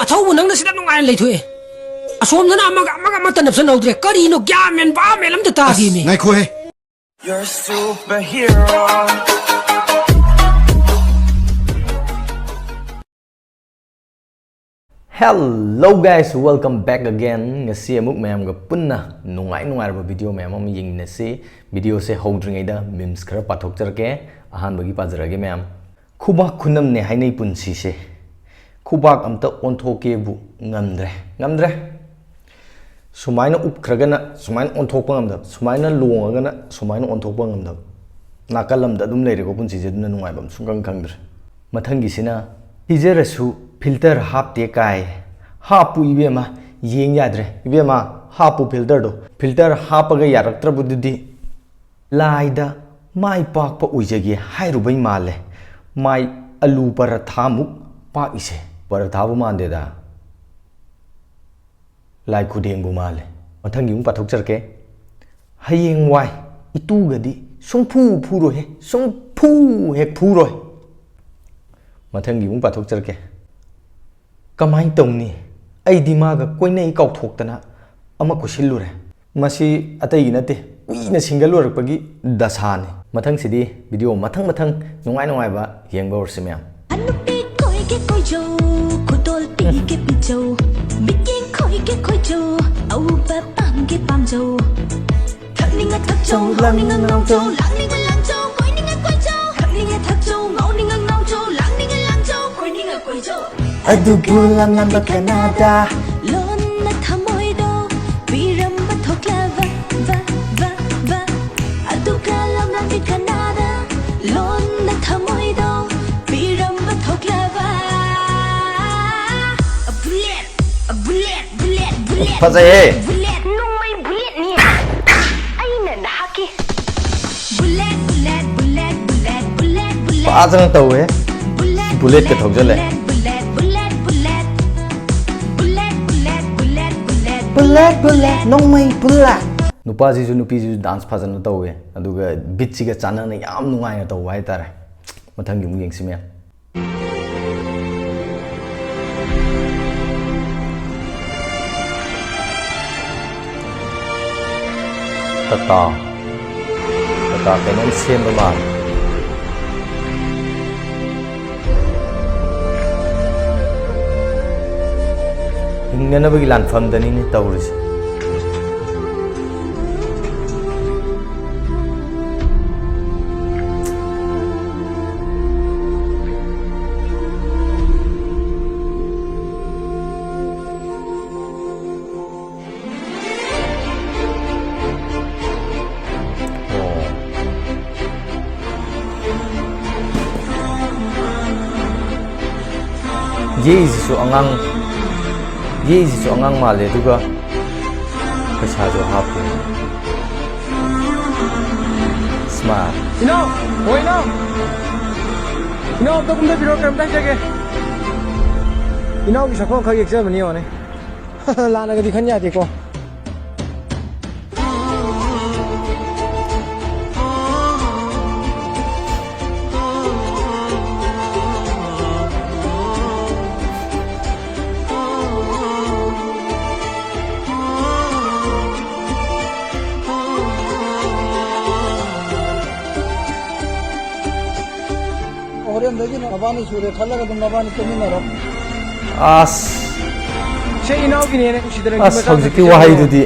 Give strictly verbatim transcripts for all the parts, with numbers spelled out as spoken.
ꯑꯊꯧꯕ ꯅꯪꯅ ꯁꯤꯗ ꯅꯨꯡꯉꯥꯏꯅ ꯂꯩꯊꯣꯛꯑꯦ꯫ ꯑꯁꯣꯝꯗꯅ ꯑꯃꯒ ꯑꯃꯒ ꯑꯃꯠꯇ ꯅꯞꯁꯟꯍꯧꯗ꯭ꯔꯦ꯫ ꯀꯔꯤꯅꯣ? ꯒ꯭ꯌꯥꯟ ꯃꯦꯟ ꯚꯥꯞ ꯃꯦꯟ ꯑꯝꯇ ꯇꯥꯈꯤꯃꯤ꯫ ꯑꯁ, ꯉꯥꯏꯈꯣꯍꯦ꯫ You're a superhero. Hello guys, welcome back again. ꯉꯁꯤ ꯑꯃꯨꯛ ꯃꯌꯥꯝꯒ ꯄꯨꯟꯅ ꯅꯨꯡꯉꯥꯏ ꯅꯨꯡꯉꯥꯏꯔꯕ video ꯃꯌꯥꯝ ꯑꯃ ꯌꯦꯡꯃꯤꯟꯅꯁꯤ꯫ Videoꯁꯦ ꯍꯧꯗ꯭ꯔꯤꯉꯩꯗ memes ꯈꯔ ꯄꯥꯊꯣꯛꯆꯔꯛꯀꯦ꯫ ꯑꯍꯥꯟꯕꯒꯤ ꯄꯥꯖꯔꯛꯑꯒꯦ ꯃꯌꯥꯝ꯫ ꯈꯨꯕꯥꯛ ꯈꯨꯅꯝꯅꯦ ꯍꯥꯏꯅꯩ ꯄꯨꯟꯁꯤꯁꯦ꯫ ꯈꯨꯕꯥꯛ ꯑꯝꯇ ꯑꯣꯟꯊꯣꯛꯀꯦꯕꯨ ꯉꯝꯗ꯭ꯔꯦ, ꯉꯝꯗ꯭ꯔꯦ꯫ ꯁꯨꯃꯥꯏꯅ ꯎꯞꯈ꯭ꯔꯒꯅ ꯁꯨꯃꯥꯏꯅ ꯑꯣꯟꯊꯣꯛꯄ ꯉꯝꯗꯕ, ꯁꯨꯃꯥꯏꯅ ꯂꯣꯡꯉꯒꯅ ꯁꯨꯃꯥꯏꯅ ꯑꯣꯟꯊꯣꯛꯄ ꯉꯝꯗꯕ꯫ ꯅꯥꯀꯜ ꯑꯃꯗ ꯑꯗꯨꯝ ꯂꯩꯔꯦꯀꯣ ꯄꯨꯟꯁꯤꯁꯦ, ꯑꯗꯨꯅ ꯅꯨꯡꯉꯥꯏꯕ ꯑꯃ ꯁꯨꯡꯈꯪ ꯈꯪꯗ꯭ꯔꯦ꯫ ꯃꯊꯪꯒꯤꯁꯤꯅ, ꯊꯤꯖꯔꯁꯨ filter ꯍꯥꯞꯇꯦ ꯀꯥꯏ꯫ ꯍꯥꯞꯄꯨ ꯏꯕꯦꯝꯃ, ꯌꯦꯡ ꯌꯥꯗ꯭ꯔꯦ꯫ ꯏꯕꯦꯝꯃ, ꯍꯥꯞꯄꯨ filterꯗꯣ꯫ Filter ꯍꯥꯞꯄꯒ ꯌꯥꯔꯛꯇ꯭ꯔꯕꯗꯨꯗꯤ ꯂꯥꯏꯗ ꯃꯥꯏ ꯄꯥꯛꯄ ꯑꯣꯏꯖꯒꯦ ꯍꯥꯏꯔꯨꯕꯩ ꯃꯥꯜꯂꯦ꯫ ꯃꯥꯏ ꯑꯂꯨ ꯄꯔꯥꯊꯥꯃꯨꯛ ꯄꯥꯛꯏꯁꯦ꯫ ꯄꯔꯥꯊꯥꯕꯨ ꯃꯥꯟꯗꯦꯗ꯫ ꯂꯥꯏ ꯈꯨꯗꯦꯡꯕꯨ ꯃꯥꯜꯂꯦ꯫ ꯃꯊꯪꯒꯤ ꯑꯃꯨꯛ ꯄꯥꯊꯣꯛꯆꯔꯛꯀꯦ꯫ ꯍꯌꯦꯡꯋꯥꯏ ꯏꯇꯨꯒꯗꯤ ꯁꯨꯡꯐꯨ ꯐꯨꯔꯣꯏꯍꯦ, ꯁꯨꯡꯐꯨ ꯍꯦꯛ ꯐꯨꯔꯣꯏ꯫ ꯃꯊꯪꯒꯤ ꯑꯃꯨꯛ ꯄꯥꯊꯣꯛꯆꯔꯛꯀꯦ꯫ ꯀꯃꯥꯏꯅ ꯇꯧꯅꯤ? ꯑꯩꯗꯤ ꯃꯥꯒ ꯀꯣꯏꯅꯩ ꯀꯥꯎꯊꯣꯛꯇꯅ ꯑꯃ ꯀꯣꯏꯁꯤꯜꯂꯨꯔꯦ꯫ ꯃꯁꯤ ꯑꯇꯩꯒꯤ ꯅꯠꯇꯦ, ꯀꯨꯏꯅ single ꯑꯣꯏꯔꯛꯄꯒꯤ ꯗꯁꯥꯅꯤ꯫ ꯃꯊꯪꯁꯤꯗꯤ video ꯃꯊꯪ ꯃꯊꯪ ꯅꯨꯡꯉꯥꯏ ꯅꯨꯡꯉꯥꯏꯕ ꯌꯦꯡꯕ ꯍꯧꯔꯁꯤ ꯃꯌꯥꯝ꯫ ꯑꯅꯨꯄꯤ ꯀꯣꯏꯒꯦ ꯀꯣꯏꯖꯧ, ꯈꯨꯗꯣꯜ ꯄꯤꯒꯦ ꯄꯤꯖꯧ, ꯃꯤꯠꯌꯦꯡ ꯈꯣꯏꯒꯦ ꯈꯣꯏꯖꯧ, ꯑꯎꯕ ꯄꯥꯝꯒꯦ ꯄꯥꯝꯖꯧ꯫ ꯊꯛꯅꯤꯡꯉ ꯊꯛꯆꯧ, ꯉꯥꯎꯅꯤꯡꯉ ꯉꯥꯎꯖꯧ, ꯂꯥꯡꯅꯤꯡꯉ ꯂꯥꯡꯖꯧ, ꯀꯣꯏꯅꯤꯡꯉ ꯀꯣꯏꯖꯧ꯫ ꯊꯛꯅꯤꯡꯉ ꯊꯛꯆꯧ, ꯉꯥꯎꯅꯤꯡꯉ ꯉꯥꯎꯖꯧ, ꯂꯥꯡꯅꯤꯡꯉ ꯂꯥꯡꯖꯧ, ꯀꯣꯏꯅꯤꯡꯉ ꯀꯣꯏꯖꯧ꯫ ꯑꯗꯨꯕꯨ ꯂꯝꯂꯝꯕ ꯀꯅꯥꯗ? ꯂꯣꯟꯅ ꯊꯃꯣꯏꯗꯣ ꯄꯤꯔꯝꯕ ꯊꯣꯛꯂꯕ, ꯕ, ꯕ, ꯕ꯫ ꯑꯗꯨꯒ ꯂꯝꯂꯝꯕꯤ ꯀꯅꯥꯗ? ꯂꯣꯟꯅ ꯊꯃꯣꯏꯗꯣ ꯄꯤꯔꯝꯕ ꯊꯣꯛꯂꯕ꯫ Bullet, bullet, bullet, bullet, ꯐꯖꯩꯍꯦ꯫ Bullet, ꯅꯣꯡꯃꯩ bulletꯅꯤ꯫ ꯑꯩꯅ ꯅꯍꯥꯛꯀꯤ꯫ Bullet, bullet, bullet, bullet, bullet, bullet꯫ ꯐꯖꯅ ꯇꯧꯋꯦ꯫ Bullet, Bulletꯀ ꯊꯧꯖꯜꯂꯦ꯫ Bullet, bullet, bullet, bullet꯫ Bullet, bullet, bullet, bullet, bullet, bullet꯫ Bullet, bullet, ꯅꯣꯡꯃꯩ bullet꯫ ꯅꯨꯄꯥꯁꯤꯁꯨ ꯅꯨꯄꯤꯁꯤꯁꯨ dance ꯐꯖꯅ ꯇꯧꯋꯦ, ꯑꯗꯨꯒ beatꯁꯤꯒ ꯆꯥꯟꯅꯅ ꯌꯥꯝ ꯅꯨꯡꯉꯥꯏꯅ ꯇꯧꯕ ꯍꯥꯏꯇꯥꯔꯦ꯫ ꯃꯊꯪꯒꯤ ꯑꯃꯨꯛ ꯌꯦꯡꯁꯤ ꯃꯌꯥꯝ꯫ ꯇꯇꯥ꯫ ꯇꯇꯥ ꯀꯩꯅꯣꯝ ꯁꯦꯝꯕ ꯃꯥꯜꯂꯦ꯫ ꯍꯤꯡꯅꯅꯕꯒꯤ ꯂꯥꯟꯐꯝꯗꯅꯤꯅꯦ ꯇꯧꯔꯤꯁꯦ꯫ ꯌꯦꯛꯏꯁꯤꯁꯨ ꯑꯉꯥꯡ, ꯌꯦꯛꯏꯁꯤꯁꯨ ꯑꯉꯥꯡ ꯃꯥꯜꯂꯦ, ꯑꯗꯨꯒ ꯄꯩꯁꯥꯁꯨ ꯍꯥꯞꯄꯦ꯫ ꯏꯁꯃꯥꯏꯜ꯫ ꯏꯅꯥꯎ! ꯍꯣ, ꯏꯅꯥꯎ! ꯏꯅꯥꯎ, ꯑꯝꯇ ꯀꯨꯝꯊꯕꯤꯔꯣ, ꯀꯩꯅꯣꯝꯇ ꯍꯥꯏꯖꯒꯦ꯫ ꯏꯅꯥꯎꯒꯤ ꯁꯛꯐꯝ ꯈꯔ ꯌꯦꯛꯆꯕꯅꯤ, ꯌꯦꯡꯉꯣꯅꯦ꯫ ꯂꯥꯟꯅꯒꯗꯤ ꯈꯟ ꯌꯥꯗꯦꯀꯣ꯫ ꯍꯣꯔꯦꯟꯗꯒꯤ ꯅꯕꯥꯅꯤ ꯁꯨꯔꯦ ꯈꯜꯂꯒ ꯑꯗꯨꯝ ꯅꯕꯥꯅꯤ ꯇꯨꯃꯤꯟꯅꯔꯣ꯫ ꯑꯁ꯫ ꯁꯦ, ꯏꯅꯥꯎꯒꯤꯅꯦꯅ ꯎꯁꯤꯗꯅ ꯑꯁ, ꯃꯆꯥ ꯍꯧꯖꯤꯛꯀꯤ ꯃꯆꯥ ꯋꯥꯍꯩꯗꯨꯗꯤ꯫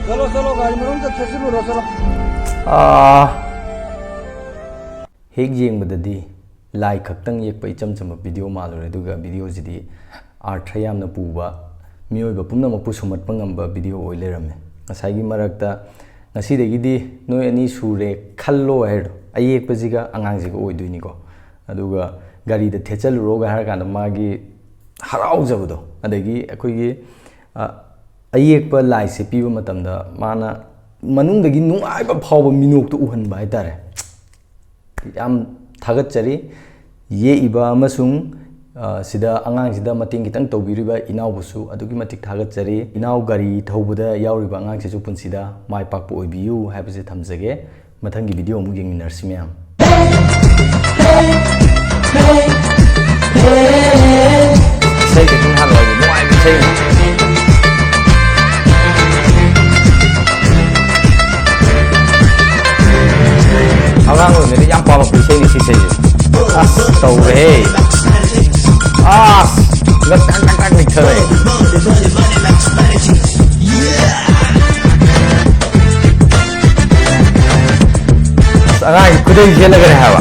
ꯆꯠꯂꯣ, ꯆꯠꯂꯣ, ꯒꯥꯔꯤ ꯃꯅꯨꯡꯗ ꯊꯦꯠꯆꯤꯜꯂꯨꯔꯣ, ꯆꯠꯂꯣ꯫ ꯑꯥ꯫ ꯍꯦꯛ ꯌꯦꯡꯕꯗꯗꯤ ꯂꯥꯏ ꯈꯛꯇꯪ ꯌꯦꯛꯄ ꯏꯆꯝ ꯆꯝꯕ ꯚꯤꯗꯤꯑꯣ ꯃꯥꯜꯂꯨꯔꯦ, ꯑꯗꯨꯒ ꯚꯤꯗꯤꯑꯣꯁꯤꯗꯤ ꯑꯥꯔꯊ ꯌꯥꯝꯅ ꯄꯨꯕ, ꯃꯤꯑꯣꯏꯕ ꯄꯨꯝꯅꯃꯛꯄꯨ ꯁꯨꯝꯍꯠꯄ ꯉꯝꯕ ꯚꯤꯗꯤꯑꯣ ꯑꯣꯏ ꯂꯩꯔꯝꯃꯦ꯫ ꯉꯁꯥꯏꯒꯤ ꯃꯔꯛꯇ, "ꯉꯁꯤꯗꯒꯤꯗꯤ ꯅꯣꯏ ꯑꯅꯤ ꯁꯨꯔꯦ ꯈꯜꯂꯣ" ꯍꯥꯏꯔꯤꯗꯣ, ꯑꯌꯦꯛꯄꯁꯤꯒ ꯑꯉꯥꯡꯁꯤꯒ ꯑꯣꯏꯗꯣꯏꯅꯤꯀꯣ꯫ ꯑꯗꯨꯒ "ꯒꯥꯔꯤꯗ ꯊꯦꯠꯆꯜꯂꯨꯔꯣꯒ" ꯍꯥꯏꯔ ꯀꯥꯟꯗ ꯃꯥꯒꯤ ꯍꯔꯥꯎꯖꯕꯗꯣ, ꯑꯗꯒꯤ ꯑꯩꯈꯣꯏꯒꯤ, ꯑ, ꯑꯌꯦꯛꯄ ꯂꯥꯏꯁꯦ ꯄꯤꯕ ꯃꯇꯝꯗ ꯃꯥꯅ ꯃꯅꯨꯡꯗꯒꯤ ꯅꯨꯡꯉꯥꯏꯕ ꯐꯥꯎꯕ ꯃꯤꯅꯣꯛꯇꯣ ꯎꯍꯟꯕ ꯍꯥꯏꯇꯥꯔꯦ꯫ ꯌꯥꯝ ꯊꯥꯒꯠꯆꯔꯤ꯫ ꯌꯦꯛꯏꯕ ꯑꯃꯁꯨꯡ, ꯑ, ꯁꯤꯗ ꯑꯉꯥꯡꯁꯤꯗ ꯃꯇꯦꯡ ꯈꯤꯇꯪ ꯇꯧꯕꯤꯔꯤꯕ ꯏꯅꯥꯎꯕꯨꯁꯨ ꯑꯗꯨꯛꯀꯤ ꯃꯇꯤꯛ ꯊꯥꯒꯠꯆꯔꯤ꯫ ꯏꯅꯥꯎ ꯒꯥꯔꯤ ꯊꯧꯕꯗ ꯌꯥꯎꯔꯤꯕ ꯑꯉꯥꯡꯁꯤꯁꯨ ꯄꯨꯟꯁꯤꯗ ꯃꯥꯏ ꯄꯥꯛꯄ ꯑꯣꯏꯕꯤꯌꯨ ꯍꯥꯏꯕꯁꯦ ꯊꯝꯖꯒꯦ꯫ ꯃꯊꯪꯒꯤ ꯚꯤꯗꯤꯑꯣ ꯑꯃꯨꯛ ꯌꯦꯡꯃꯤꯟꯅꯔꯁꯤ ꯃꯌꯥꯝ꯫ ꯏꯁꯩ ꯈꯤꯇꯪ ꯍꯥꯟꯅ ꯅꯨꯡꯉꯥꯏꯕ ꯏꯁꯩ꯫ ꯑꯉꯥꯡ ꯑꯣꯏꯔꯤꯉꯩꯗ ꯌꯥꯝ ꯄꯥꯝꯃꯛꯄ ꯏꯁꯩꯅꯤ ꯁꯤ ꯏꯁꯩꯁꯦ꯫ ꯑꯁ ꯇꯧꯔꯦꯍꯦ꯫ ꯑꯁ ꯉꯛ ꯇꯛ ꯇꯛ ꯇꯛ ꯅꯤꯛꯊꯔꯛꯑꯦ꯫ ꯑꯁ ꯑꯉꯥꯡꯁꯤ ꯈꯨꯗꯩ ꯁꯦꯠꯂꯒꯅꯦ ꯍꯥꯏꯕ꯫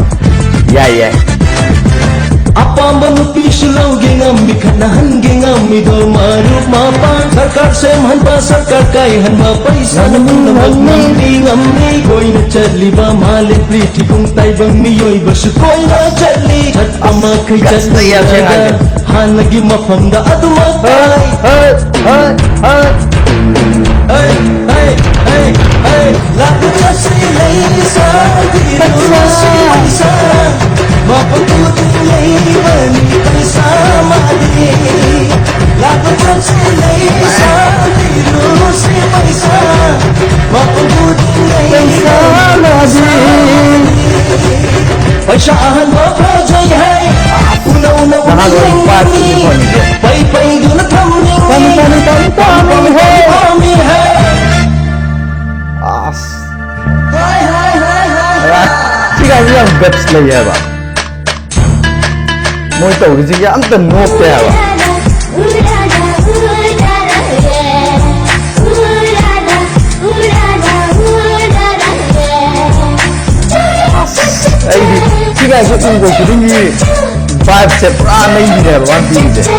ꯌꯥꯏ ꯌꯥꯏ꯫ ꯑꯄꯥꯝꯕ ꯅꯨꯄꯤꯁꯨ ꯂꯧꯒꯦ ꯉꯝꯃꯤ, ꯈꯠꯅꯍꯟꯒꯦ ꯉꯝꯃꯤꯗꯣ ꯃꯔꯨꯞ ꯃꯄꯥꯡ꯫ ꯁꯔꯀꯥꯔ ꯁꯦꯝꯍꯟꯕ, ꯁꯔꯀꯥꯔ ꯀꯥꯏꯍꯟꯕ, ꯄꯩꯁꯥꯅ ꯄꯨꯝꯅꯃꯛ ꯉꯝꯃꯤ, ꯉꯝꯃꯤ꯫ ꯀꯣꯏꯅ ꯆꯠꯂꯤꯕ ꯃꯥꯂꯦꯝ ꯄ꯭ꯔꯤꯊꯤ ꯄꯨꯡ ꯇꯥꯏꯕꯪ ꯃꯤꯑꯣꯏꯕꯁꯨ ꯀꯣꯏꯅ ꯆꯠꯂꯤ꯫ ꯆꯠꯄ ꯃꯈꯩ ꯆꯠꯂꯤ ꯌꯥꯝ ꯊꯦꯡꯅ ꯍꯥꯏꯗꯦ꯫ ꯍꯥꯟꯅꯒꯤ ꯃꯐꯝꯗ ꯑꯗꯨꯃꯛ ꯍꯣꯏ, ꯍꯣꯏ, ꯍꯣꯏ, ꯍꯣꯏ꯫ ꯍꯩ, ꯍꯩ, ꯍꯩ, ꯍꯩ, ꯂꯥꯛꯂꯤꯕꯁꯤ ꯂꯩ ꯁꯥꯕꯤꯔꯨ ꯁꯤ ꯄꯩꯁꯥ, ꯃꯐꯝ ꯈꯨꯗꯤꯡ ꯂꯩꯕꯅꯤ ꯄꯩꯁꯥ ꯃꯥꯂꯦꯝ꯫ ꯂꯥꯛꯂꯤꯕꯁꯤ ꯂꯩ ꯁꯥꯕꯤꯔꯨ ꯁꯤ ꯄꯩꯁꯥ, ꯃꯐꯝ ꯈꯨꯗꯤꯡ ꯂꯩꯕꯅꯤ ꯄꯩꯁꯥ ꯃꯥꯂꯦꯝ꯫ ꯄꯩꯁꯥ ꯑꯍꯟꯕ ꯐꯖꯩ ꯍꯥꯏ, ꯎꯅ ꯎꯅ ꯅꯍꯥꯟ ꯋꯥꯔꯤ ꯄꯥꯠ ꯎꯅꯤꯡꯉꯤ꯫ ꯐꯪꯉꯤꯁꯦ꯫ ꯄꯩ ꯄꯩꯗꯨꯅ ꯊꯝꯅꯤꯡꯉꯤ꯫ ꯄꯥꯝꯃꯤ, ꯄꯥꯝꯃꯤ, ꯄꯥꯝꯃꯤ, ꯄꯥꯝꯃꯤ, ꯄꯥꯝꯃꯤ ꯍꯥꯏ꯫ ꯄꯥꯝꯃꯤ ꯍꯥꯏ꯫ ꯑꯁ꯫ ꯍꯥꯏ, ꯍꯥꯏ, ꯍꯥꯏ, ꯍꯥꯏ, ꯍꯥꯏ꯫ ꯁꯤ ꯀꯥꯏꯁꯦ ꯌꯥꯝ guts ꯂꯩ ꯍꯥꯏꯕ꯫ ꯃꯣꯏ ꯇꯧꯔꯤꯁꯤꯒꯤ ꯑꯝꯇ ꯅꯣꯞꯇꯦ ꯍꯥꯏꯕ꯫ ꯑꯁ, ꯑꯩꯗꯤ ꯁꯤ ꯀꯥꯏꯁꯦ ꯎꯕ ꯈꯨꯗꯤꯡꯒꯤ vibe ꯁꯦ ꯄꯨꯔꯥ ꯂꯩꯕꯤꯅꯦꯕ ꯃꯥꯅ ꯄꯤꯔꯤꯁꯦ꯫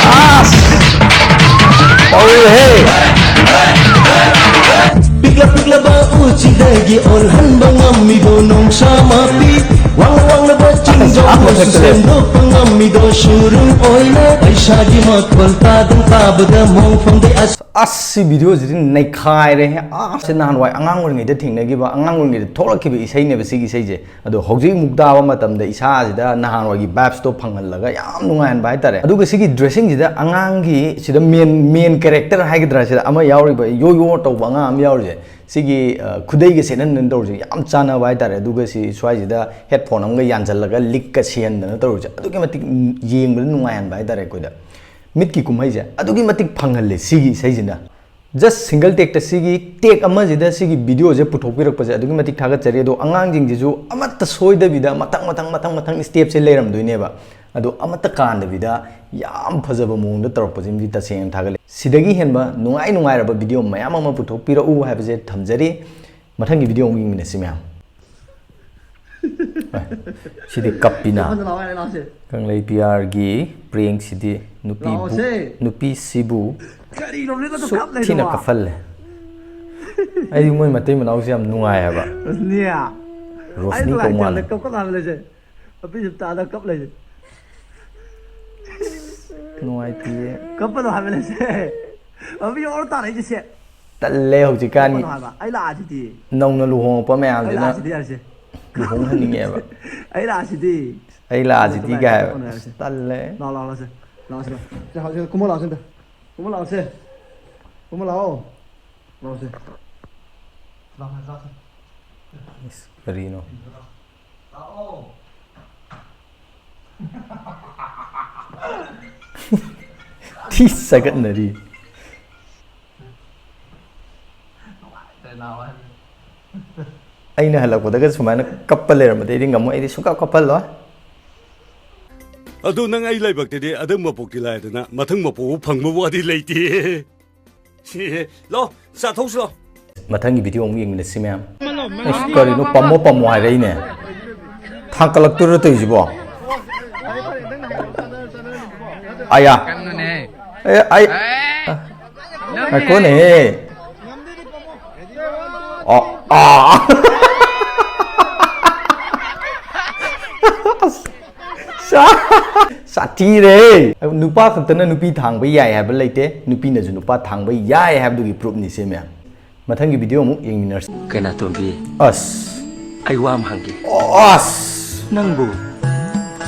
ꯑꯁ! ꯇꯧꯔꯦꯍꯦ! ꯄꯤꯛꯂ ꯄꯤꯛꯂꯕ ꯎꯆꯤꯗꯒꯤ ꯑꯣꯜꯍꯟꯕ ꯉꯝꯃꯤꯕ ꯅꯣꯡꯁꯥ ꯃꯄꯤ꯫ ꯋꯥꯡꯂ ꯋꯥꯡꯂꯕ ꯆꯤꯡꯗꯣꯡ ꯑꯁ, ꯑꯁ, ꯁꯦꯝꯗꯣꯛꯄ ꯉꯝꯃꯤꯗꯣ ꯁꯨꯔꯨꯡ ꯑꯣꯏꯅ ꯄꯩꯁꯥꯒꯤ ꯃꯈꯣꯜ ꯇꯥꯗꯨꯝ ꯇꯥꯕꯗ ꯃꯣꯡ ꯐꯪꯗꯦ ꯑꯁ꯫ ꯑꯁ, ꯁꯤ ꯚꯤꯗꯤꯑꯣꯁꯤꯗꯤ ꯅꯩꯈꯥꯏꯔꯦꯍꯦ꯫ ꯑꯁ, ꯁꯤ ꯅꯍꯥꯟꯋꯥꯏ ꯑꯉꯥꯡ ꯑꯣꯏꯔꯤꯉꯩꯗ ꯊꯦꯡꯅꯈꯤꯕ, ꯑꯉꯥꯡ ꯑꯣꯏꯔꯤꯉꯩꯗ ꯊꯣꯛꯂꯛꯈꯤꯕ ꯏꯁꯩꯅꯦꯕ ꯁꯤꯒꯤ ꯏꯁꯩꯁꯦ꯫ ꯑꯗꯣ ꯍꯧꯖꯤꯛ ꯑꯃꯨꯛ ꯇꯥꯕ ꯃꯇꯝꯗ ꯏꯁꯥꯁꯤꯗ ꯅꯍꯥꯟꯋꯥꯏꯒꯤ vibes ꯇꯣ ꯐꯪꯍꯜꯂꯒ ꯌꯥꯝ ꯅꯨꯡꯉꯥꯏꯍꯟꯕ ꯍꯥꯏꯇꯥꯔꯦ꯫ ꯑꯗꯨꯒ ꯁꯤꯒꯤ dressing ꯁꯤꯗ ꯑꯉꯥꯡꯒꯤ, ꯁꯤꯗ main, main character ꯍꯥꯏꯒꯗ꯭ꯔꯥ, ꯁꯤꯗ ꯑꯃ ꯌꯥꯎꯔꯤꯕ ꯌꯣ ꯌꯣ ꯇꯧꯕ ꯑꯉꯥꯡ ꯑꯃ ꯌꯥꯎꯔꯤꯁꯦ, ꯁꯤꯒꯤ, ꯑ, ꯈꯨꯗꯩꯒ ꯁꯦꯠꯍꯟꯗꯅ ꯇꯧꯔꯤꯁꯦ ꯌꯥꯝ ꯆꯥꯟꯅꯕ ꯍꯥꯏꯇꯥꯔꯦ꯫ ꯑꯗꯨꯒ ꯁꯤ ꯁ꯭ꯋꯥꯏꯁꯤꯗ headphone ꯑꯃꯒ ꯌꯥꯟꯁꯤꯜꯂꯒ ꯂꯤꯛꯀ ꯁꯤꯍꯟꯗꯅ ꯇꯧꯔꯤꯁꯦ ꯑꯗꯨꯛꯀꯤ ꯃꯇꯤꯛ ꯌꯦꯡꯕꯗ ꯅꯨꯡꯉꯥꯏꯍꯟꯕ ꯍꯥꯏꯇꯥꯔꯦ꯫ ꯑꯩꯈꯣꯏꯗ ꯃꯤꯠꯀꯤ ꯀꯨꯝꯍꯩꯁꯦ ꯑꯗꯨꯛꯀꯤ ꯃꯇꯤꯛ ꯐꯪꯍꯜꯂꯦ ꯁꯤꯒꯤ ꯏꯁꯩꯁꯤꯅ꯫ Just single take ꯇ ꯁꯤꯒꯤ take ꯑꯃꯁꯤꯗ ꯁꯤꯒꯤ ꯚꯤꯗꯤꯑꯣꯁꯦ ꯄꯨꯊꯣꯛꯄꯤꯔꯛꯄꯁꯦ ꯑꯗꯨꯛꯀꯤ ꯃꯇꯤꯛ ꯊꯥꯒꯠꯆꯔꯤ꯫ ꯑꯗꯣ ꯑꯉꯥꯡꯁꯤꯡꯁꯤꯁꯨ ꯑꯃꯠꯇ ꯁꯣꯏꯗꯕꯤꯗ ꯃꯊꯪ, ꯃꯊꯪ, ꯃꯊꯪ, ꯃꯊꯪ step ꯁꯦ ꯂꯩꯔꯝꯗꯣꯏꯅꯦꯕ꯫ ꯑꯗꯣ ꯑꯃꯠꯇ ꯀꯥꯟꯗꯕꯤꯗ ꯌꯥꯝ ꯐꯖꯕ ꯃꯑꯣꯡꯗ ꯇꯧꯔꯛꯄꯁꯤꯃꯗꯤ ꯇꯁꯦꯡꯅ ꯊꯥꯒꯠꯂꯦ꯫ ꯁꯤꯗꯒꯤ ꯍꯦꯟꯕ ꯅꯨꯡꯉꯥꯏ ꯅꯨꯡꯉꯥꯏꯔꯕ ꯚꯤꯗꯤꯑꯣ ꯃꯌꯥꯝ ꯑꯃ ꯄꯨꯊꯣꯛꯄꯤꯔꯛꯎ ꯍꯥꯏꯕꯁꯦ ꯊꯝꯖꯔꯤ꯫ ꯃꯊꯪꯒꯤ ꯚꯤꯗꯤꯑꯣ ꯑꯃꯨꯛ ꯌꯦꯡꯃꯤꯟꯅꯁꯤ ꯃꯌꯥꯝ꯫ ꯑꯦ, ꯁꯤꯗꯤ ꯀꯞꯄꯤꯅ꯫ ꯐꯖꯅ ꯂꯥꯛꯑꯣ, ꯂꯥꯛꯑꯣꯁꯦ꯫ ꯀꯪꯂꯩ ꯄꯤꯌꯥꯔꯒꯤ prank ꯁꯤꯗꯤ ꯅꯨꯄꯤꯕꯨ, ꯂꯥꯛꯑꯣꯁꯦ꯫ ꯅꯨꯄꯤꯁꯤꯕꯨ ꯀꯔꯤꯅꯣ ꯅꯪꯅ ꯁꯨꯛ ꯀꯞ ꯊꯤꯅ ꯂꯩꯗꯨꯕꯣ? ꯀꯞꯍꯜꯂꯦ꯫ ꯑꯩꯗꯤ ꯃꯣꯏ ꯃꯇꯩ ꯃꯅꯥꯎꯁꯦ ꯌꯥꯝ ꯅꯨꯡꯉꯥꯏ ꯍꯥꯏꯕ꯫ ꯔꯣꯁꯅꯤꯌꯥ꯫ ꯔꯣꯁꯅꯤ ꯑꯩ ꯀꯧ ꯂꯥꯛꯑꯦ, ꯃꯥꯜꯂꯦ꯫ ꯀꯞꯀꯅꯣ ꯍꯥꯏꯕ ꯂꯩꯁꯦ꯫ ꯃꯄꯤꯁꯨ ꯇꯥꯗ ꯀꯞ ꯂꯩꯁꯦ꯫ ꯅꯨꯡꯉꯥꯏꯇꯤꯌꯦ꯫ ꯀꯞꯄꯅꯣ ꯍꯥꯏꯕ ꯂꯩꯁꯦ꯫ ꯃꯄꯤ ꯑꯣꯔ ꯇꯥꯔꯛꯏꯁꯦ ꯁꯦ꯫ ꯇꯜꯂꯦ ꯍꯧꯖꯤꯛꯀꯥꯟꯒꯤ ꯀꯞꯄꯅꯣ ꯍꯥꯏꯕ꯫ ꯑꯩ ꯂꯥꯛꯑꯁꯤꯗꯤ꯫ ꯅꯧꯅ ꯂꯨꯍꯣꯡꯉꯛꯄ ꯑꯩ ꯃꯌꯥꯝꯁꯤꯅ ꯂꯥꯛꯑꯁꯤꯗꯤ ꯌꯥꯔꯦꯁꯦ꯫ ꯂꯨꯍꯣꯡꯍꯟꯅꯤꯡꯉꯦꯕ꯫ ꯑꯩ ꯂꯥꯛꯑꯁꯤꯗꯤ꯫ ꯑꯩ ꯂꯥꯛꯑꯁꯤꯗꯤ ꯀꯞꯄꯅꯣ ꯀꯥꯏ ꯍꯥꯏꯕ꯫ ꯌꯥꯔꯦꯁꯦ꯫ ꯑꯁ, ꯇꯜꯂꯦ꯫ ꯂꯥꯛꯑꯣ, ꯂꯥꯛꯑꯣ, ꯂꯥꯛꯑꯣꯁꯦ꯫ ꯂꯥꯛꯑꯣꯁꯦ, ꯂꯥꯛꯑꯣꯁꯦ꯫ ꯁꯦ, ꯍꯧꯖꯤꯛ ꯀꯨꯝꯃꯣ ꯂꯥꯛꯑꯣꯁꯦ ꯑꯝꯇ꯫ ꯀꯨꯝꯃꯣ ꯂꯥꯛꯑꯣꯁꯦ꯫ ꯀꯨꯝꯃꯣ ꯂꯥꯛꯑꯣ꯫ ꯂꯥꯛꯑꯣꯁꯦ, ꯂꯥꯛꯑꯣꯁꯦ꯫ ꯏꯁ, ꯀꯔꯤꯅꯣ? ꯊꯤ ꯆꯒꯠꯅꯔꯤ꯫ ꯑꯩꯅ ꯍꯜꯂꯛꯄꯗꯒ ꯁꯨꯃꯥꯏꯅ ꯀꯞꯄ ꯂꯩꯔꯝꯃꯗꯤ ꯑꯩꯗꯤ ꯉꯝꯃꯣꯏ, ꯑꯩꯗꯤ ꯁꯨꯡꯀꯞ ꯀꯞꯍꯜꯂꯣꯏ꯫ ꯑꯗꯨ ꯅꯪ ꯑꯩ ꯂꯥꯏꯕꯛꯇꯗꯤ ꯑꯗꯨꯝ ꯃꯄꯣꯛꯇꯤ ꯂꯥꯏꯗꯅ ꯃꯊꯪ ꯃꯄꯣꯛ ꯐꯪꯕ ꯋꯥꯗꯤ ꯂꯩꯇꯦ꯫ ꯁꯤ, ꯂꯥꯛꯑꯣ, ꯆꯥꯊꯣꯛꯁꯤ ꯂꯥꯛꯑꯣ꯫ ꯃꯊꯪꯒꯤ ꯚꯤꯗꯤꯑꯣ ꯑꯃꯨꯛ ꯌꯦꯡꯃꯤꯟꯅꯁꯤ ꯃꯌꯥꯝ꯫ ꯑꯁ, ꯀꯔꯤꯅꯣ ꯄꯝꯃꯣ ꯄꯝꯃꯣ ꯍꯥꯏꯔꯛꯏꯅꯦ? ꯊꯥꯡꯀꯠꯂꯛꯇꯣꯏꯔꯣ ꯇꯧꯔꯤꯁꯤꯕꯣ? ꯑꯌꯥ꯫ ꯀꯩꯅꯣꯅꯦ꯫ ꯑꯦ, ꯑꯩ꯫ ꯑꯦ, ꯅꯪꯅꯦ꯫ ꯉꯥꯏꯈꯣꯅꯦꯍꯦ꯫ ꯑꯣ, ꯑꯥ꯫ ꯑꯁ꯫ ꯁꯥꯊꯤꯔꯦ꯫ ꯅꯨꯄꯥ ꯈꯛꯇꯅ ꯅꯨꯄꯤ ꯊꯥꯡꯕ ꯌꯥꯏ ꯍꯥꯏꯕ ꯂꯩꯇꯦ, ꯅꯨꯄꯤꯅꯁꯨ ꯅꯨꯄꯥ ꯊꯥꯡꯕ ꯌꯥꯏ ꯍꯥꯏꯕꯗꯨꯒꯤ proof ꯅꯤ ꯁꯦ ꯃꯌꯥꯝ꯫ ꯃꯊꯪꯒꯤ video ꯑꯃꯨꯛ ꯌꯦꯡꯃꯤꯟꯅꯔꯁꯤ꯫ ꯀꯩꯅꯥꯇꯣꯝꯕꯤ, ꯑꯁ꯫ ꯑꯩ ꯋꯥ ꯑꯃ ꯍꯪꯒꯦ꯫ ꯑꯁ꯫ ꯅꯪꯕꯨ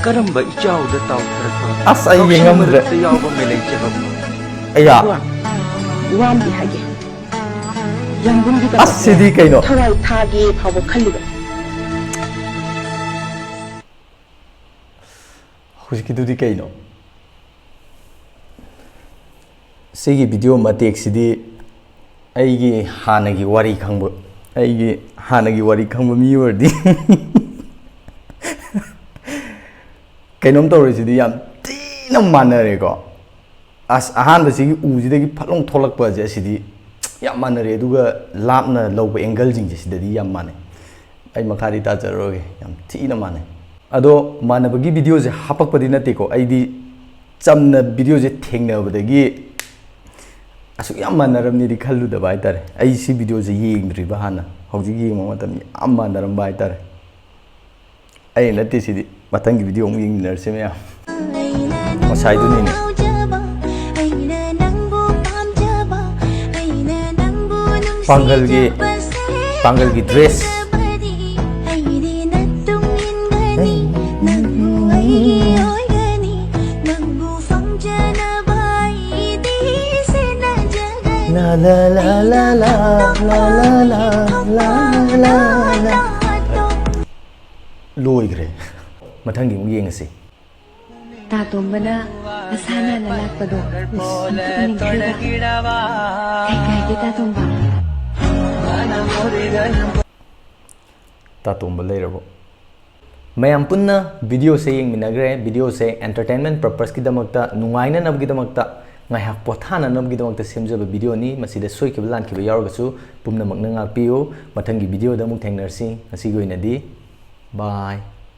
ꯀꯔꯝꯕ ꯏꯆꯥꯎꯗ ꯇꯥꯎꯊꯔꯛꯄ ꯑꯁ, ꯑꯩ ꯂꯧꯁꯤꯡ ꯌꯦꯡꯉꯝꯗ꯭ꯔꯦ꯫ ꯃꯔꯛꯇ ꯌꯥꯎꯕ ꯃꯦꯂꯩ ꯆꯦꯔꯧꯅꯣ? ꯑꯌꯥ꯫ ꯋꯥ ꯑꯃꯗꯤ ꯍꯥꯏꯒꯦ꯫ ꯌꯥꯝꯕꯨꯡꯒꯤꯗꯃꯛ ꯑꯁ, ꯁꯤꯗꯤ ꯀꯩꯅꯣ? ꯊꯋꯥꯏ ꯊꯥꯒꯦ ꯐꯥꯎꯕ ꯈꯜꯂꯤꯕ꯫ ꯍꯧꯖꯤꯛꯀꯤꯗꯨꯗꯤ ꯀꯩꯅꯣ? ꯁꯤꯒꯤ video ꯃꯇꯦꯛꯁꯤꯗꯤ ꯑꯩꯒꯤ ꯍꯥꯟꯅꯒꯤ ꯋꯥꯔꯤ ꯈꯪꯕ, ꯑꯩꯒꯤ ꯍꯥꯟꯅꯒꯤ ꯋꯥꯔꯤ ꯈꯪꯕ ꯃꯤ ꯑꯣꯏꯔꯗꯤ ꯀꯩꯅꯣꯝ ꯇꯧꯔꯤꯁꯤꯗꯤ ꯌꯥꯝ ꯊꯤꯅ ꯃꯥꯟꯅꯔꯦꯀꯣ꯫ ꯑꯁ, ꯑꯍꯥꯟꯕꯁꯤꯒꯤ ꯎꯁꯤꯗꯒꯤ ꯐꯠ ꯂꯥꯎ ꯊꯣꯛꯂꯛꯄꯁꯦ, ꯑꯁꯤꯗꯤ ꯌꯥꯝ ꯃꯥꯟꯅꯔꯦ꯫ ꯑꯗꯨꯒ ꯂꯥꯞꯅ ꯂꯧꯕ angle ꯁꯤꯡꯁꯦ, ꯁꯤꯗꯗꯤ ꯌꯥꯝ ꯃꯥꯟꯅꯩ꯫ ꯑꯩ ꯃꯈꯥꯗꯤ ꯇꯥꯖꯔꯔꯣꯏꯒꯦ, ꯌꯥꯝ ꯊꯤꯅ ꯃꯥꯟꯅꯩ꯫ ꯑꯗꯣ ꯃꯥꯟꯅꯕꯒꯤ video ꯁꯦ ꯍꯥꯄꯛꯄꯗꯤ ꯅꯠꯇꯦꯀꯣ, ꯑꯩꯗꯤ ꯆꯝꯅ video ꯁꯦ ꯊꯦꯡꯅꯕꯗꯒꯤ ꯑꯁꯨꯛ ꯌꯥꯝ ꯃꯥꯟꯅꯔꯝꯅꯤꯗꯤ ꯈꯜꯂꯨꯗꯕ ꯍꯥꯏꯇꯥꯔꯦ꯫ ꯑꯩ ꯁꯤ video ꯁꯦ ꯌꯦꯡꯗ꯭ꯔꯤꯕ ꯍꯥꯟꯅ, ꯍꯧꯖꯤꯛ ꯌꯦꯡꯕ ꯃꯇꯝꯗ ꯌꯥꯝ ꯃꯥꯟꯅꯔꯝꯕ ꯍꯥꯏꯇꯥꯔꯦ꯫ ꯑꯩ ꯅꯠꯇꯦ ꯁꯤꯗꯤ, ꯃꯊꯪꯒꯤ video ꯑꯃꯨꯛ ꯌꯦꯡꯃꯤꯟꯅꯔꯁꯤ ꯃꯌꯥꯝ꯫ ꯉꯁꯥꯏꯗꯨꯅꯤꯅꯦ꯫ ꯄꯥꯡꯒꯜꯒꯤ, ꯄꯥꯡꯒꯜꯒꯤ dress꯫ ꯂꯥ, ꯂꯥ, ꯂꯥ, ꯂꯥ, ꯂꯥ, ꯂꯥ, ꯂꯥ, ꯂꯥ, ꯂꯥ, ꯂꯥ, ꯂꯥ꯫ ꯂꯣꯏꯈ꯭ꯔꯦ꯫ ꯃꯊꯪꯒꯤ ꯑꯃꯨꯛ ꯌꯦꯡꯉꯁꯤ꯫ ꯇꯥ ꯇꯣꯝꯕꯅ ꯃꯁꯥ ꯅꯥꯟꯅ ꯂꯥꯛꯄꯗꯣ ꯑꯝꯇ ꯎꯅꯤꯡꯈ꯭ꯔꯦꯗ꯫ ꯀꯩ ꯀꯥꯏꯒꯦ ꯇꯥ ꯇꯣꯝꯕ? ꯇꯥ ꯇꯣꯝꯕ ꯂꯩꯔꯕꯣ? ꯃꯌꯥꯝ ꯄꯨꯟꯅ video ꯁꯦ ꯌꯦꯡꯃꯤꯟꯅꯈ꯭ꯔꯦ꯫ Video ꯁꯦ entertainment purpose ꯀꯤꯗꯃꯛꯇ, ꯅꯨꯡꯉꯥꯏꯅꯅꯕꯒꯤꯗꯃꯛꯇ, ꯉꯥꯏꯍꯥꯛ ꯄꯣꯊꯥꯅꯅꯕꯒꯤꯗꯃꯛꯇ ꯁꯦꯝꯖꯕ video ꯅꯤ꯫ ꯃꯁꯤꯗ ꯁꯣꯏꯈꯤꯕ ꯂꯥꯟꯈꯤꯕ ꯌꯥꯎꯔꯒꯁꯨ ꯄꯨꯝꯅꯃꯛꯅ ꯉꯥꯛꯄꯤꯌꯨ꯫ ꯃꯊꯪꯒꯤ video ꯗ ꯑꯃꯨꯛ ꯊꯦꯡꯅꯔꯁꯤ꯫ ꯉꯁꯤꯒꯤ ꯑꯣꯏꯅꯗꯤ bye꯫